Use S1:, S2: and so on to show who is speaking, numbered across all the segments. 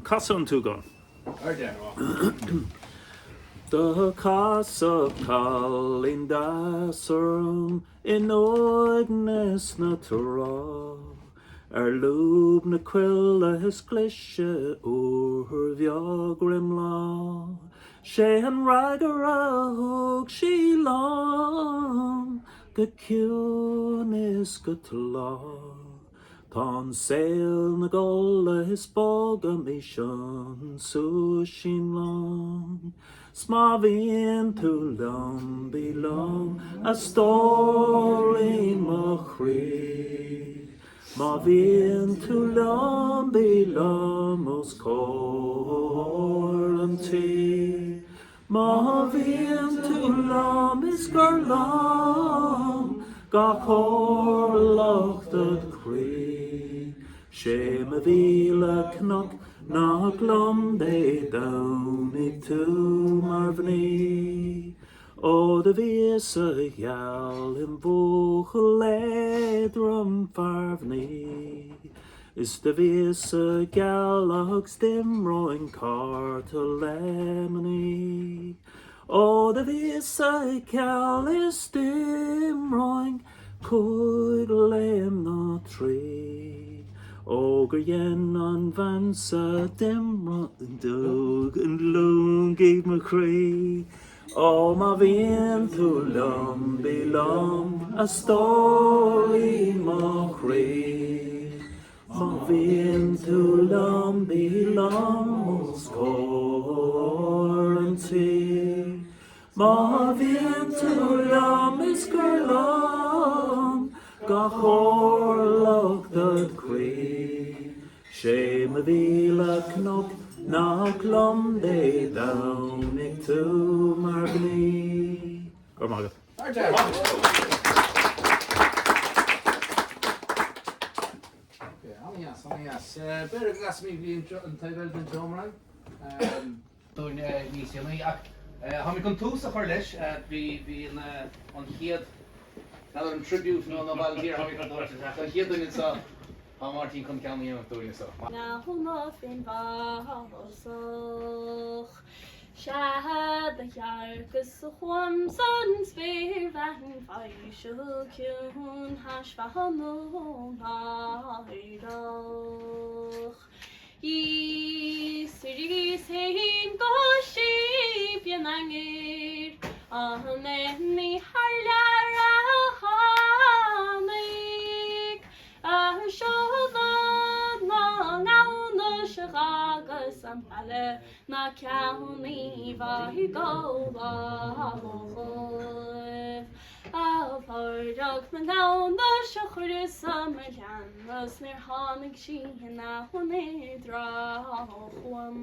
S1: Casadh an tSúgáin. Do casadh cailín deas orm in uaigneas na trá Ar lúb na coille is glaise úr bheag roim lá 'Sé an fhreagra a thug sí liom go ciúin is go tláth. Tá an saol 'na gcodladh is bogaimis an súisín lom. 'S má bhíonn tú liom, bí liom, a stóirín mo chroí. Má bhíonn tú liom, bí liom os comhair an tí. Má bhíonn tú liom is gur liom gach orlach dod chroí. 'Sé mo mhíle cnoc nach liom Dé Domhnaigh tú mar mhnaoi. Ó do bhíos-sa geal im bhuachaill éadrom fear-mhnaoi, Is do bhíos-sa geal agus d'imreoinn cárta le mnaoi. Ó do bhíos-sa geal is d'imreoinn cúig léim nó trí. Ó gur dhein an bhean sa d'imreoinn lúngaigh mo chroí. Ó má bhíonn tú liom, bí liom, a stóirín mo chroí. Má bhíonn tú liom, bí liom os comhair an tí. Má bhíonn tú liom is gur liom gach orlach dod chroí. 'Sé mo mhíle cnoc nach liom Dé Domhnaigh tú mar mhnaoi. Go raibh maith agat.
S2: Ok, an-dheas, an-dheas. B'fhéidir go gcasfaimid go dtí an taobh eile den tseomra. dúinn níos déanaí. Ach táimid chun tús a chur leis. Bhí bhí an an chéad n'fheadar an tribute nó nó volunteer táimid chun tabhairt isteach. An chéad duine anseo tá Máirtín chun ceann a dhéanamh dúinn anseo.
S3: Leanbh fén bhfásach. Sea do dhearcas chugam san spéirbhean fuiseal ciúin thaispeánadh náireach. Is arís féin go séimh an aingil an ní thar lear a tháinig a seoladh na ngamhna seo agus an baile na ceann Uíbh Fhailí. A lorg na ngamhna seo chuireas-sa mo leanbh 's níor tháinig sí anonn i dtreo chugam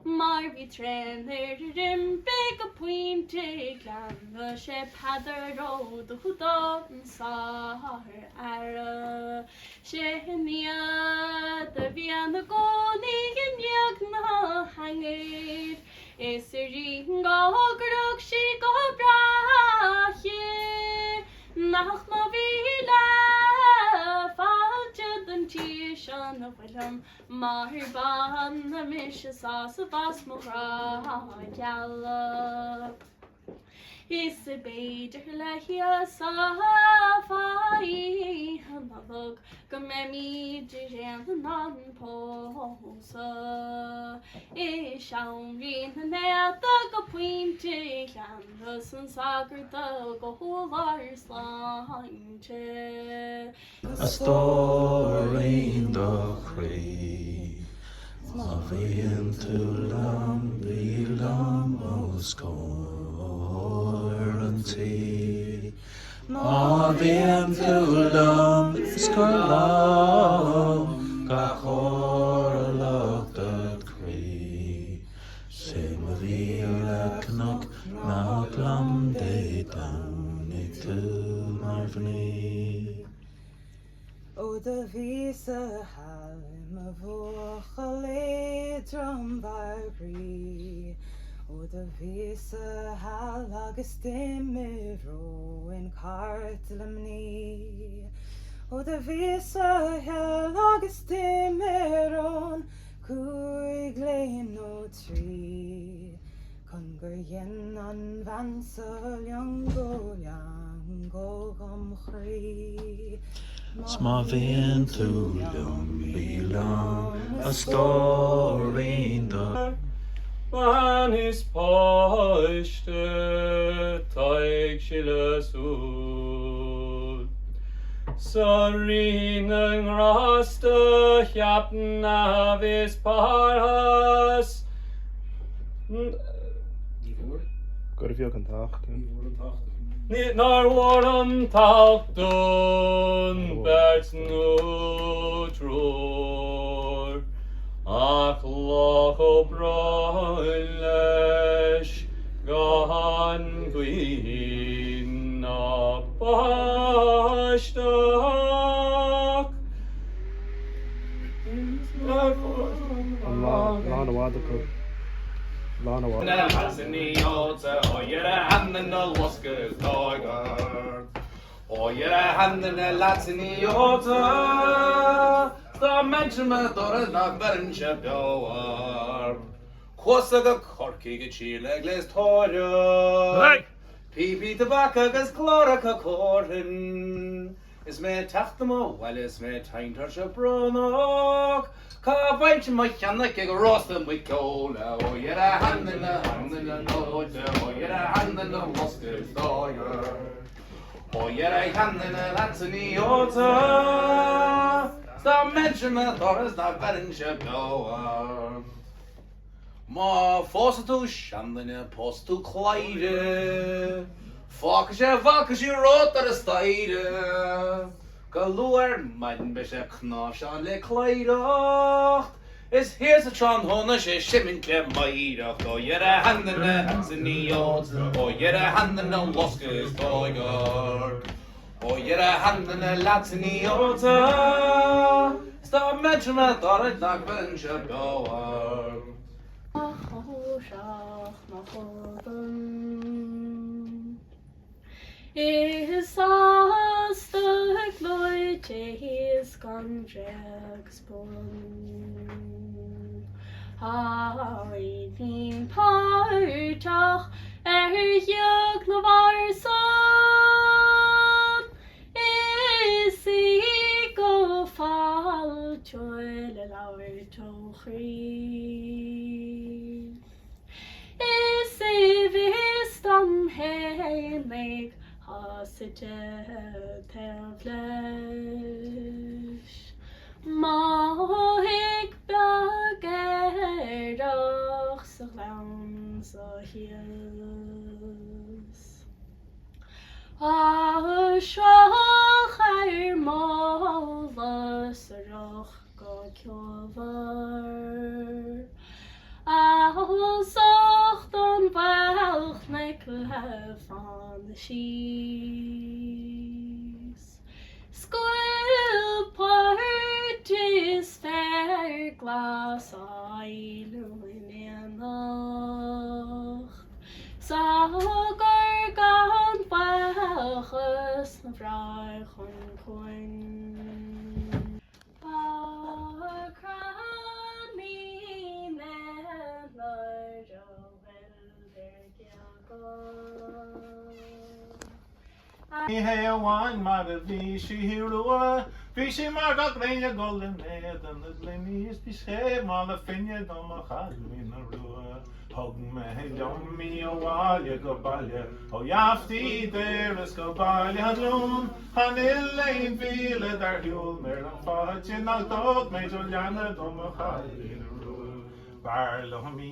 S3: Mar bhí tréan ar imigh go pointe gleanna 'Sé Peadar Ó Dúdán sár-fhear Sin iad a bhí ina gcónaí i ndiaidh na haingear Is a rí go rug sí go breá í Nach mo mhíle fáilte don tír seo 'na bhfuilim Mar bainim mise sásamh as mo ghrá geal. Is b'fhéidir le hÍosa fá Oíche Nollag go mbeimid araon in ann pósadh. I seomraí na néata go pointe leanbh an sagart ag ól ár sláinte.
S1: A stóirín do chroí. Má bhíonn tú liom, bí liom os comhair an tí. Má bhíonn tú liom is gur liom gach orlach dod chroí. 'Sé mo mhíle cnoc nach liom Dé Domhnaigh tú mar mhnaoi.
S4: Ó do bhíos-sa thall i mo bhuachaill éadrom fear-mhnaoi Ó do bhíos-sa thall agus d'imreoinn cárta le mnaoi Ó do bhíos-sa thall agus d'imreoinn. 5 léim nó 3 chun gur dhein an bhean so liongo leangó dhom chroí.
S1: 'S má bhíonn tú liom bí liom a stóirín do.
S5: Bean is páiste tá ag sileadh súl 'S a Rí na nGrásta cheap neamh is parthas.
S6: Ní bhfuair.
S7: Gur bheag an t-uchtán.
S6: Ní bhfuair an t-uchtán.
S5: Nár mhór an t-uchtán beirt nó triúr ach lá chomh breá leis gan gaoth ná báisteach.
S7: Lán i bhfad acu. Lán i bhfad.
S2: Chuas-sa go Corcaigh ag triall ar ghléas tórraimh, Píopaí tobac agus cláracha cumhrainn. Is mé ag teacht 'na mo bhaile is mé tinn tuirseach brónach, Cá bhfaighinn mo cheannach ag róstadh muiceola, Ó dhera sheanduine, sheanduine dóite, Ó dhera sheanduine loscadh is dáigh. Ó dhera sheanduine leatsa ní ólsa, 'S dá mbeinnse 'mo dhoras ná beirinnse beo ort. Má phósann tú seanduine, pósann tú cladhaire. Fágfaidh sé balcaisí romhat ar an staighre. Go luath ar maidin beidh sé ag cnáimhseán le cladhaireacht. Is thiar sa tráthnóna 's é ag seimint le meidhreacht. Ó dhera a sheanduine leatsa ní ólfadsa, ó dhera a sheanduine loscadh is dóigh ort. Ó dhera a sheanduine leatsa ní ólfadsa, 's dá mbeinnse 'mo dhoras nach mbeirinnse beo ort.
S3: Chomhthreach mo chodann. Is sásta gleoite is gan bhréag 's bun. Bím páirteach ar ghiog na bhfear san, Is í go fáiltiúil ag labhairt ó chroí. Is i bhfios dom fhéinig thá suite taobh leis. Mo thigh beag aerach sa ghleann so thíos. Á sruth ar m'fhola 's a rith go ceolmhar. As ucht an mhaolchnoic le fána síos. Scaoll poirt is féar glas á éilliú in éineacht 'S á gcur gan bhaochas 'na bhráigh chun cuain. Ba crann aonair a bhfuil ar géaga.
S8: Ní hé amháin mar a bhí sí rua, bhí sí mar gach éinne ag dul in éadan na gloiní is bhí scéimh mála finne do mo chailín rua. Thug mé liom í abhaile go baile ó Jaftaí Doire is go Baile Átha Glúin, Chan fhuil aon mhíle dar shiúl mé ar an fáth sin nach dtug mé do leanna do mo chailín rua. B'fhearr liom í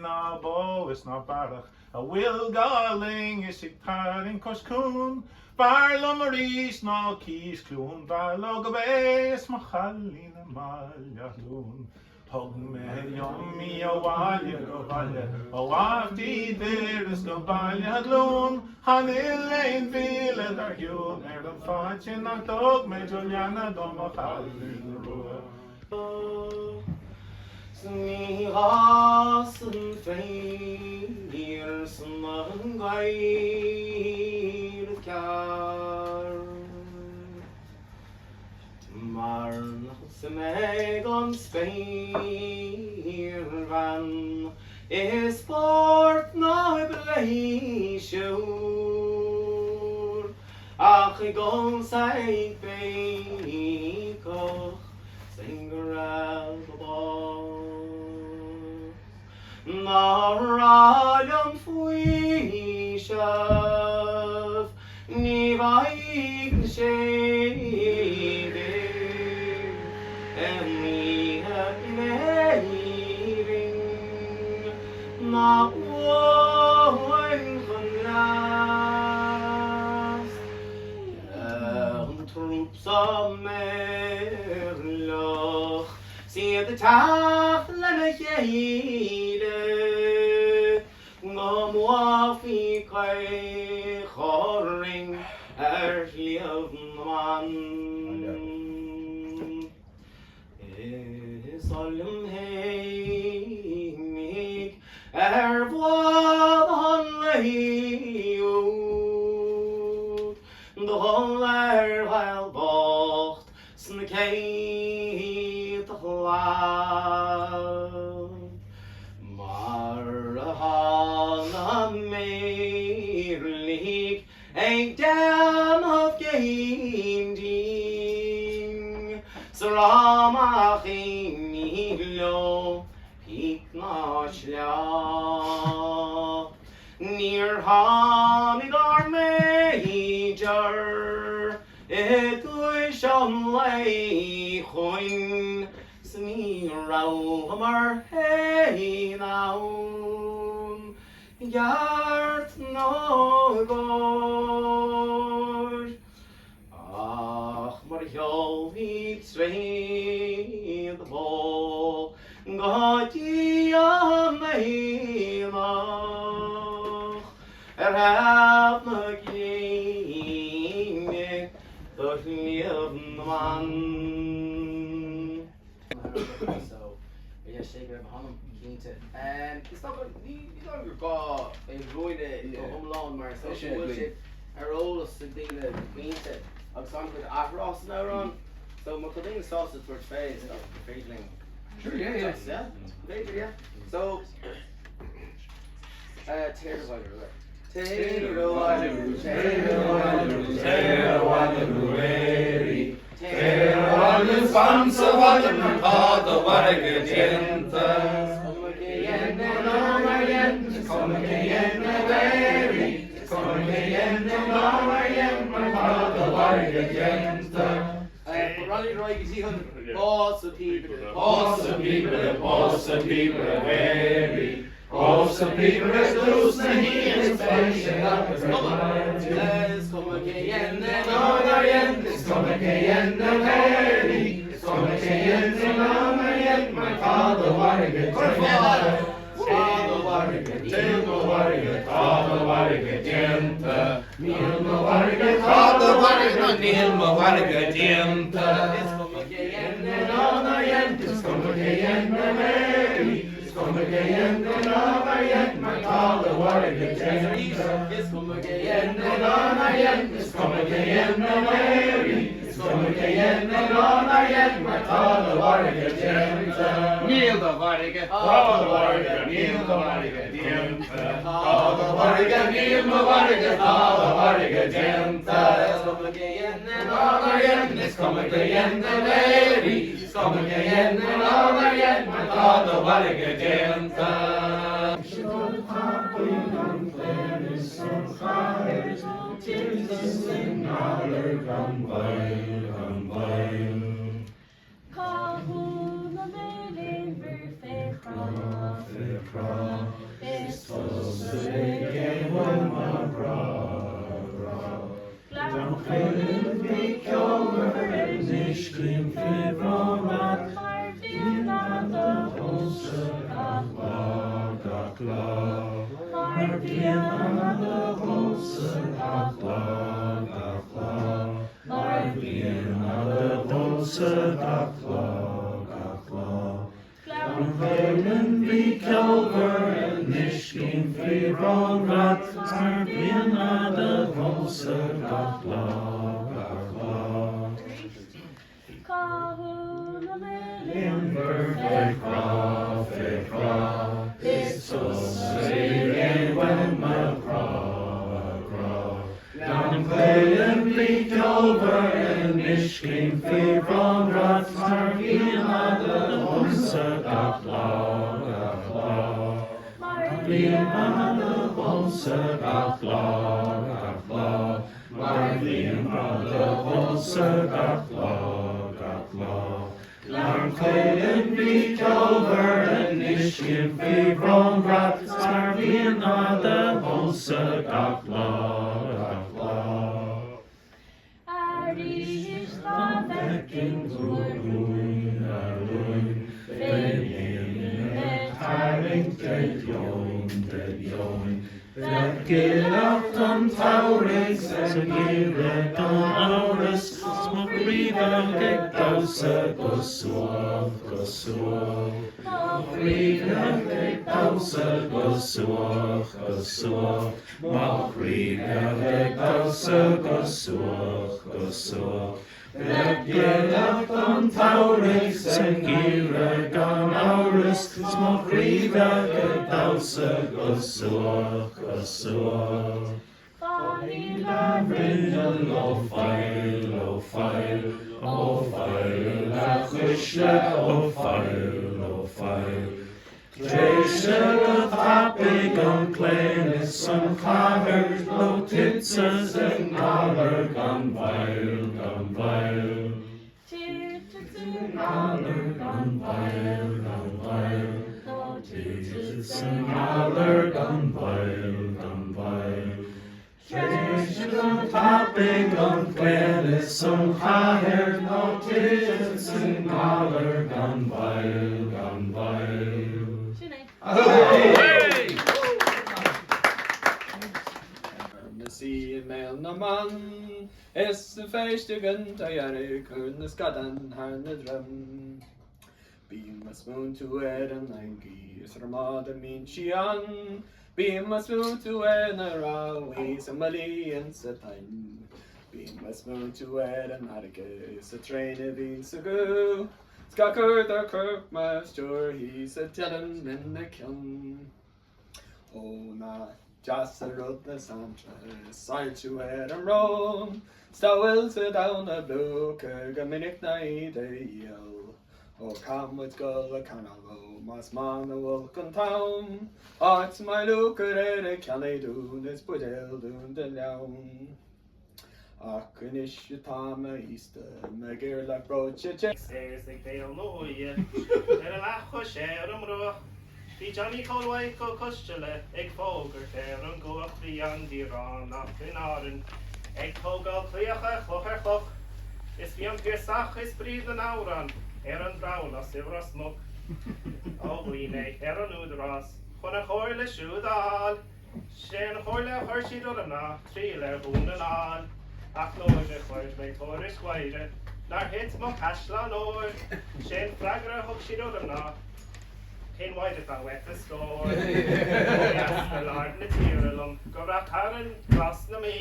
S8: ná bó is ná bearach A bhfuil dhá loing is ag tarraingt cois cuain, B'fhearr liom arís ná cís Chluain Mheala go é is mo chailín i mBaile Átha Luain. Thug mé liom í abhaile go baile ó Abhtaí Doire is go Baile Átha Glúin, Chan fhuil aon mhíle dar shiúl ar an fáth sin nach dtug mé do leanna do mo chailín rua.
S9: 'S ní fhásann féar sna gcoillibh ceart Mar nach suim ag an spéir. bhean i spórt ná i bpléisiúr, ach ag ól 's ag béiceach 's ag raibh a bás. Nár mhaith liom faoiseamh, ní bhfaighidh na séimhigh aon oíche in Éirinn ná uain chun leas. An trúpsa meirleach. 'S iad ag teacht lena chéile go mbuafaí caoch orainn ar Shliabh na mBan. Is oth liom fhéinig ar bhfad an lae úd do dhul ar Ghael bocht Sna céadta clann mar atá na méirligh ag déanamh géim dínn 's a rá nach aoinní leo píc ná sleá. Níor tháinig ár Major I dtús an lae chugainn 's ní rabhamar féin ann i gceart ná i gcóir ach mar a sheolfaí tréad bó go dtí an aonach Ar thaobh na gréine do Shliabh na mBan.
S2: So, yeah, sé go raibh a hanam, cinnte. Is dócha, ní dóigh gur gá é a mhúineadh go hiomlán mar is dócha go bhfuil sé ar eolas ag daoine go pointe agus an-chuid athrá san amhrán. So, má tá daoine sásta tabhairt fé, is dócha gur féidir linn.
S6: Sure, yeah.
S2: Yeah, b'fhéidir, yeah. So, Téir abhaile, Ruairí. Téir abhaile,
S8: Téir abhaile, Téir abhaile, Ruairí. Téir abhaile 's fan sa bhaile mar tá do mhargadh déanta.
S2: Is cuma cé dhein nó nár dhein,
S8: is cuma cé dhein a Mhéirí, is cuma cé dhein nó nár dhein mar tá do mhargadh déanta.
S2: Ronnie Roy go dtí an Bás a píobaire.
S8: Bás a píobaire, bás a píobaire Mhéirí. Bás a píobaire i dtús na hAoine is beidh sé agat ar maidin.
S2: Is cuma cé dhein nó nár dhein,
S8: is cuma cé dhein a Mhéirí, is cuma cé dhein nó nár dhein mar tá do mhargadh déanta. Tá do mhargadh, níl mo mhargadh, tá do mhargadh déanta. Níl mo mhargadh, tá do mhargadh, níl mo mhargadh déanta.
S2: Is cuma cé dhein nó nár dhein,
S8: is cuma cé dhein a Mhéirí, is cuma cé dhein nó nár dhein mar tá do mhargadh déanta.
S2: Is cuma cé dhein nó nár dhein,
S8: is cuma cé dhein a Mhéirí, is cuma cé dhein nó nár dhein mar tá do mhargadh déanta.
S2: Níl do mhargadh,
S8: tá do mhargadh, níl do mhargadh déanta. Tá do mhargadh, níl mo mhargadh, tá do mhargadh déanta.
S2: Is cuma cé dhein
S8: nó nár dhein, is cuma cé dhein a Mhéirí, is cuma cé dhein nó nár dhein mar tá do mhargadh déanta. Seo tapaidh an chléir is an chathair, tirte sa ngalar gan mhoill, gan mhoill.
S3: Cá thú na mé léanmhar fé chrá.
S8: Fé chrá is tusa ag géabhail mo ghrá, grá.
S3: Gleann
S8: Chaoin bí ceolmhar anois guím fé bhrón leat
S3: Mar bhíonn a do phósadh gach
S8: lá, gach lá.
S3: Mar bhíonn a do
S8: phósadh gach lá, gach lá.
S3: Mar
S8: bhíonn a do phósadh gach lá, gach lá. Gleann Chaoin bí ceolmhar anois guím faoi bhrón leat mar bíonn a do phósadh gach lá, gach lá.
S3: Cá thú na mé
S8: Líonmhar fé chrá, fé chrá.
S1: lá, gach lá. Mar bhíonn á do phósadh gach lá, gach lá. Mar bhíonn á do phósadh gach lá, gach lá. Gleann Chaoin bí ceolmhar anois sin faoi bhrónbhrat 's mar bhíonn á do phósadh gach lá, gach lá.
S3: Arís dá bhfeicfinn thú a rúin,
S1: a rúin, bheinn ag tarraingt de dheoin, de dheoin. Bheadh gileacht an tsamhraidh sa gheimhreadh gan amhras 's mo chroí bheadh ag damhsa go suaimh, go suaimh. Mo chroí bheadh ag damhsa go suaimh, go suaimh. Mo chroí bheadh ag damhsa go suaimh, go suaimh. Bheadh gileacht an tsamhraidh sa ngeimhreadh gan amhras 's mo chroí bheadh ag damhsa go suaimh, go suaimh.
S3: Fáil
S1: a bhruinneall ó feighil, ó feighil, ó feighil a chuisle, ó feighil, ó feighil. Tréimhse go tapaidh an claon is an chathair nó titfeadsa sa ngalar gan mhoill, gan mhoill.
S3: Titfeadsa sa
S1: ngalar gan mhoill, gan mhoill.
S3: Nó
S1: Titfeadsa sa ngalar gan mhoill, gan mhoill. Tréimhse go tapaidh an claon is an chathair nó titfeadsa sa ngalar gan mhoill, gan mhoill.
S3: Sin é.
S10: Ar na sí i mbéal na mban is an phéist i gcontae Dhearg cur na scadán thar na droim. Bím a' smaointiú ar an eangaí is ar an mbád a mbíonn sí ann. Bím a' smaointiú ar na ramhaí is a mbuillí insa toinn. Bím a' smaointiú ar an fharraige is an traein a bhíonn sa gcú. 'S gach uair dár cuireadh mo stiúir thíos sa teileann ina cionn. Ó nach deas an rud na saintréithe is soilsiú ar an mbrón 's dá bhfuil sa domhan a bplúchadh go minic ná iad a dhíol. Ó caithfidh muid dul a cannáil ó más maith nó olc an t-am, áit a mbeidh lúcháir ar ag ceannaigh dúinn is buidéal dúinn den leann. Ach anois atá mé aosta, mo ghiarlach breoite te.
S8: Stairs ag béal na huaighe ar a leathchois ar an mbruach. Bhí Johnny Chóil Mhaidhc Ó Coisteala ag fógairt ar an gcuach. Bhí an Direánach in Árainn ag tógáil claíocha cloch ar chloch. Is bhí an Piarsach is Bríd na nAmhrán ar an drabhlás i Ros Muc. Ó ghlaoigh mé ar an Údarás chun a chomhairle siúd a fháil. Sé an chomhairle a chuir siad orm ná triall ar Dhún na nGall. Ach nuair a chuir mé tuairisc Mháire nár thit mo chaisleán óir, sé an freagra a thug siad orm ná, Cén Mháire atá uait a stór? Ó dheas go lár na tíre liom go Rath Cairn Ros na Mí,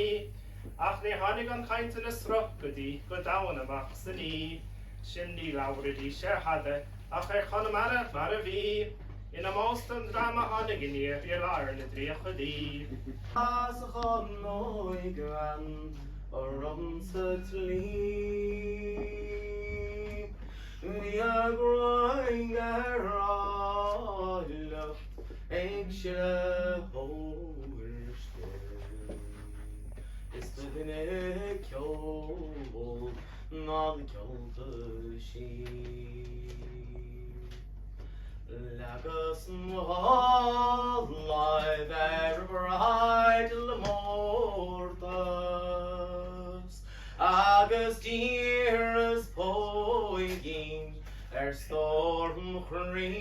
S8: ach níor tháinig an chaint ina sruth go dtí go domhain amach san í sin ní labhraidís ar thada ach ar Chonamara mar a bhí. In ómós don dream a tháinig aniar i lár na dtríochaidí.
S9: Is a choinnigh greim orm sa tslí. Bhí a gráin ar áilleacht ag sileadh uisce. Is doimhne ceol ná na ceolta sí. Leagas mo láimh ar a bráid le mórtas agus d'iarras póigín ar stór mo chroí.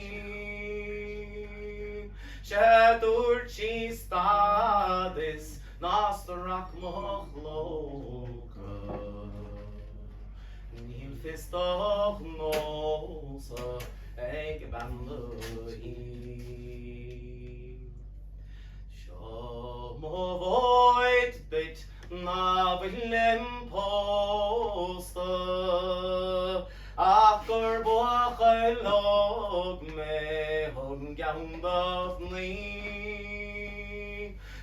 S9: 'Sea dúirt sí stad is ná strac mo chlóca. Níl fios do ghnósa ag bean na thí. Seo mo mhóid duit ná fuilim pósta ach gur buachaill óg mé thug gean do mhnaoi.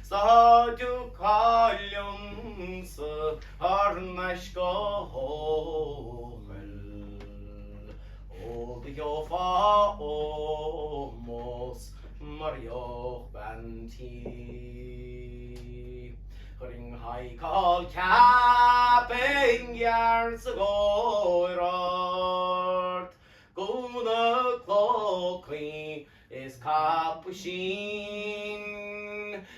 S9: 'S dá dtiocfá liomsa thar n-ais go hEochaill. Ó. do gheofá ómós mar dheoch bean tí. Chuirfinn cadhcáil ceapainn ghearr sa gcóir ort, gúna clócaí is capuisín.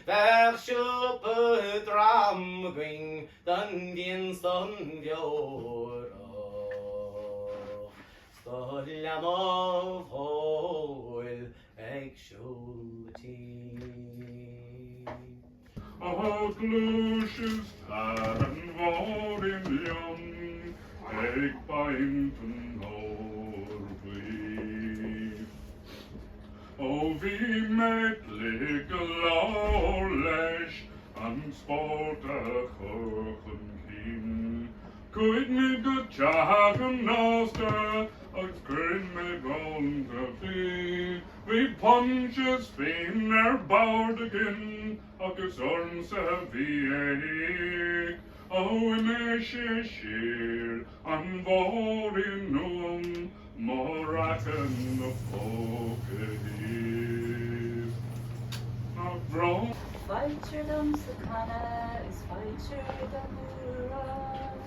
S9: Bheadh siopa trom againn don bhfíon 's don bheorach, 's do leanbh óil ag siúl na tí.
S11: Ó ghluaiseas ar an bhóithrín liom ag baint an óir bhuí. Ó bhí mé glig go leor leis an spórt a chur chun cinn. Chuaigh mé go teach an ósta agus chruinn mé braon caife. Bhí punch is fíon ar bord againn ach is ormsa a bhí é íoc. Ó imigh sé siar an bóithrín uaim mo raice 'na phóca thíos. Nach brón.
S4: Faightear liomsa canadh is faightear dom rá.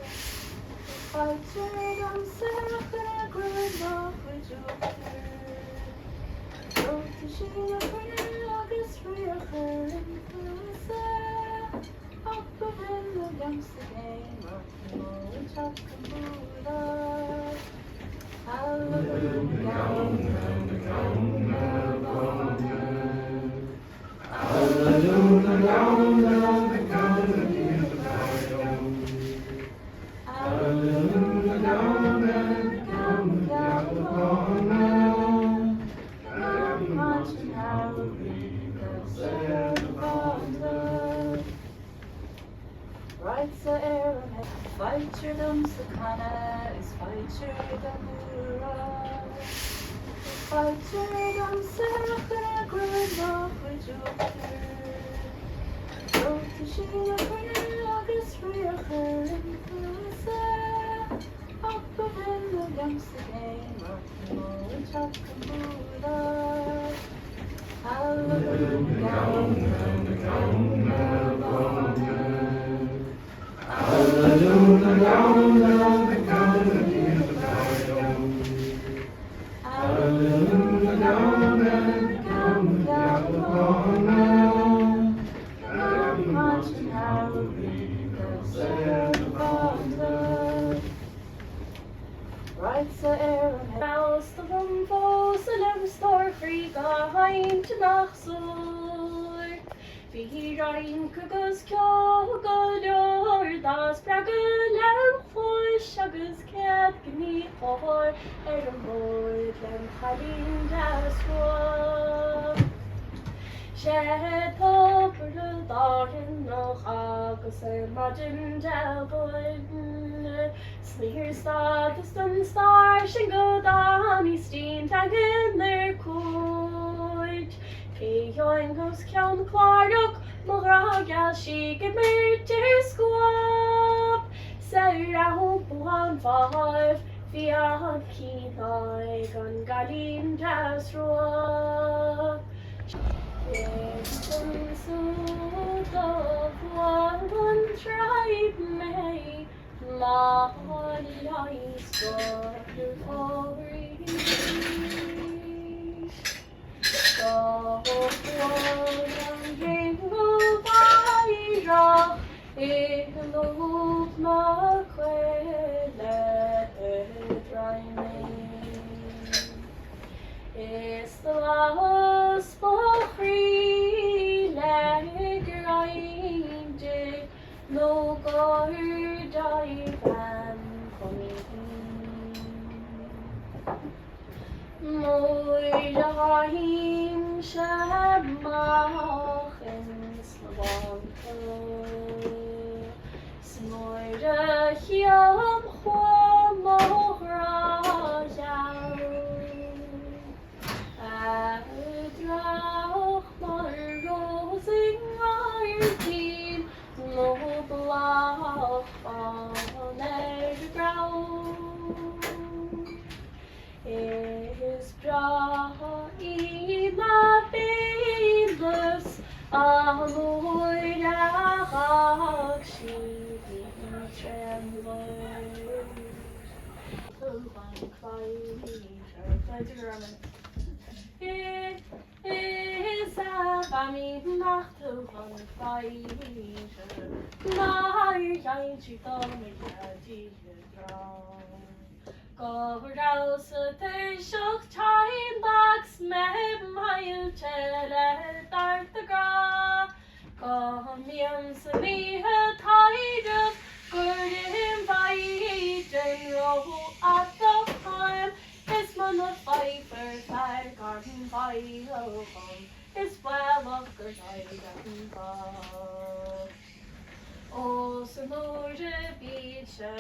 S4: Is faightear liomsa chuile ghruaig mo chuid uachtair. Róta sí a chruinne agus riach ar an cluasa. Ach ba bhinn liomsa géim ort nó an teach a mbualadh. Hallelujah, na gamhna bána. Faightear liomsa canadh is faightear dom rá. Is faightear liomsa chuile ghruaig mo chuid uachtair. Róta sí a chruinne agus riach ar an cluasa. Ach ba bhinn liomsa géim ort nó an teach a mbualadh. Hallelujah na gamhna, na gamhna bána.
S3: Bhí rince agus ceol go leor dá spreagadh lem chluais agus céad gníomh ar an mbord lem chailín deas rua. Sé tobar d'Árainn agus ar maidin Dé Luain 's níor stadas don stair sin go dtáinig Steen Daingean ar cuairt. Cé gheobhainn os cionn clárach mo ghrá geal sí ag imirt ar scuab 's ar iompú an bháibh bhí an cian ag an gcailín deas rua. Ansiúd do bhuail an draighean mé má leigheas go arís. Do bhuail an dingle báireach i lúb na coille draighean mé. Is las mo chroí le greim di nó gur deimhin chun Nuair a théimse amach ins na bánta 's nuair a chím chugam mo ghrá gheal A dreach mar rós i ngairdín nó bláth bán ar an gcrann. An uair a dh'fhág sí bhí tréan-bhuaidh. Is a Mhamaí nach tú an fighter Nár dhein sí dom a dhaidí a ghrá Go rabhas-sa tuirseach tinn agus mé maillte le tart a grá Go mbím san oíche taidhreamh gur im mhaighdean rófhada táim Is muna bhfaighfear fear gan mhoill dhom is baolach gur éirigh an bog. Ó 's an uair a bídse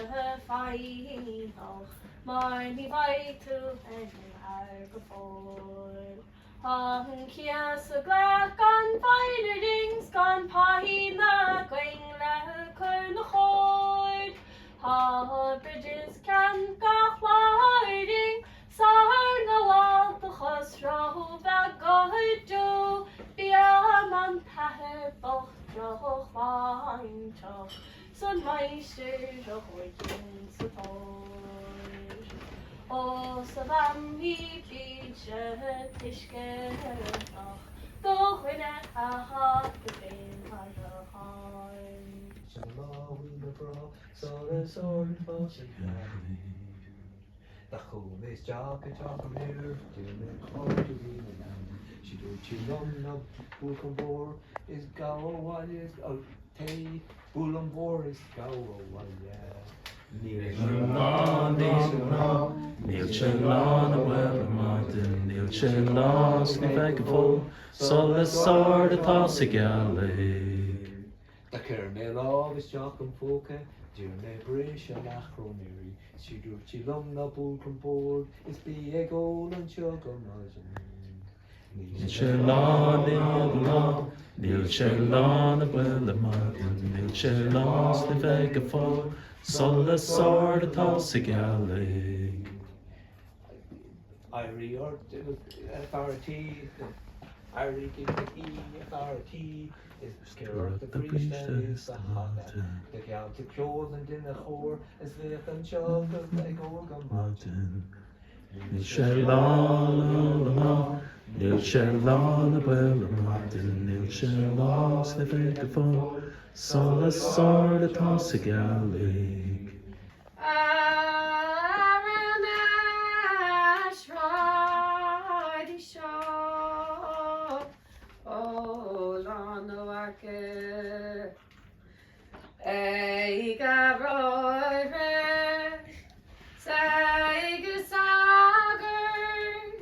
S3: foighneach mar ní bhfaighidh tú aon fhear go fóill. Tá an cíos ag glaoch gan mhoill orainn 's gan pingin againn le cur 'na chóir. Tá Bridges ceann gach lá orainn 's ár ngabháltachas ró-bheag go deo. Bíonn an t-athair bocht drochshláinteach 's an máistir a dhóithín sa tóir. Ó 's a Mhamaí bídse tuisceanach do dhuine athá é féin mar a tháim.
S12: Sin an lá a bhí mé breá solas ard fós ag gealaigh. Do chuaigh mé isteach i dteach an fhir, d'iarr mé cairde a bhí na leann. Sí dúirt sí liom ná buail an bord is gabh abhaile is téigh, buail an bord is gabh abhaile. Níl
S1: sé lá níos mná, níl sé lán abhaile ar maidin, níl sé lá 's ní bheidh go fóill, solas ard atá sa ghealaigh.
S12: Do chuir mé lámh isteach im phóca, d'iarr mé briseadh leathchróin uirthi, 's sí dúirt sí liom ná buail an bord is bí ag ól anseo go maidin.
S1: Níl sé lá, níl lá, níl sé lán abhaile ar maidin, níl sé lá 's ní bheidh go fóill, solas ard atá sa ghealaigh.
S12: Éirí ort, a fear a' tí, éirigh i do shuí, a fear a' tí, is cuir ort do bhríste is do hata, do gheall tú ceol don duine chóir is bheadh anseo ag ól go maidin.
S1: Níl sé lá, lá, lá, níl sé lán abhaile ar maidin, níl sé lá 's ní bheidh go fóill, solas ard atá sa ghealaigh.
S4: Ar an sráid í seo ó lán amharc ag a bhráithre 's ag a sagairt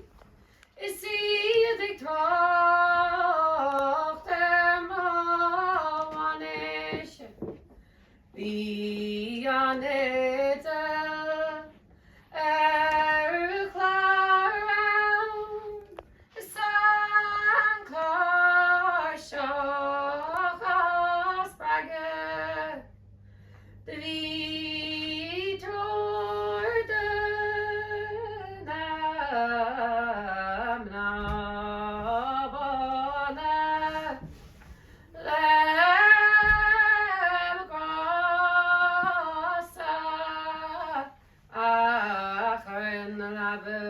S4: is iad ag trácht ar mo bhainis. Bhí an oide ar an chlár ann is an cláirseach á spreagadh. Do bhí triúr de na mná bána. Le mo ghrá-sa a chur ina leaba.